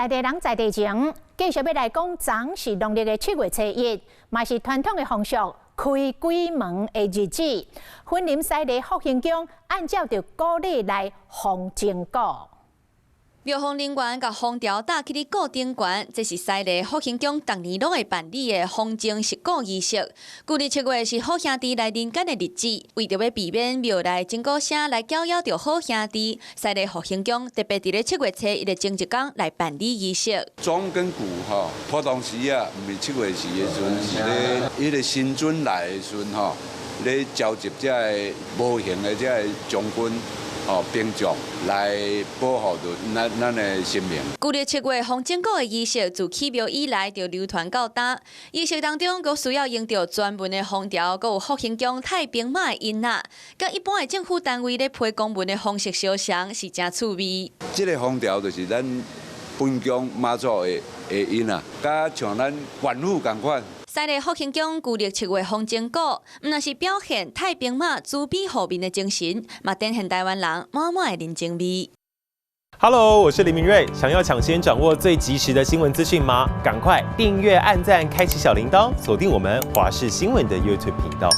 在地人在地情，繼續欲來講，昨是農曆的7月初1，嘛是傳統的風俗開鬼門的日子。雲林西螺福興宮按照著古禮來封鐘鼓。廟方人員共封條搭去佇鼓頂懸，這是西螺福興宮逐年攏會辦理的封鐘釋鼓儀式。舊曆7月是好兄弟來人間的日子，為著欲避免廟內鐘鼓聲來攪擾著好兄弟，西螺福興宮特別佇咧7月初1的前一工來辦理儀式。鐘跟鼓吼，普通時啊，毋是7月時的時陣，是咧彼个神尊來的時陣吼，咧召集這个無形的這个將軍。哦，兵將來保護著咱的神明。舊曆7月封鐘鼓的儀式自起廟以來就流傳到今。儀式當中，閣需要用著專門的封條，閣有福興宮太兵馬的印仔，佮一般的政府單位咧批公文的方式相像，是誠趣味。這个封條就是咱本宮媽祖的印仔，佮像咱官府仝款。西螺福興宮舊曆7月封鐘鼓，毋但是表現太兵馬慈悲護民的精神，嘛展現台灣人滿滿的人情味。 Hello，我是林明瑞，想要搶先掌握最及時的新聞資訊嗎？趕快訂閱、按讚、開啟小鈴鐺，鎖定我們華視新聞的 YouTube 頻道。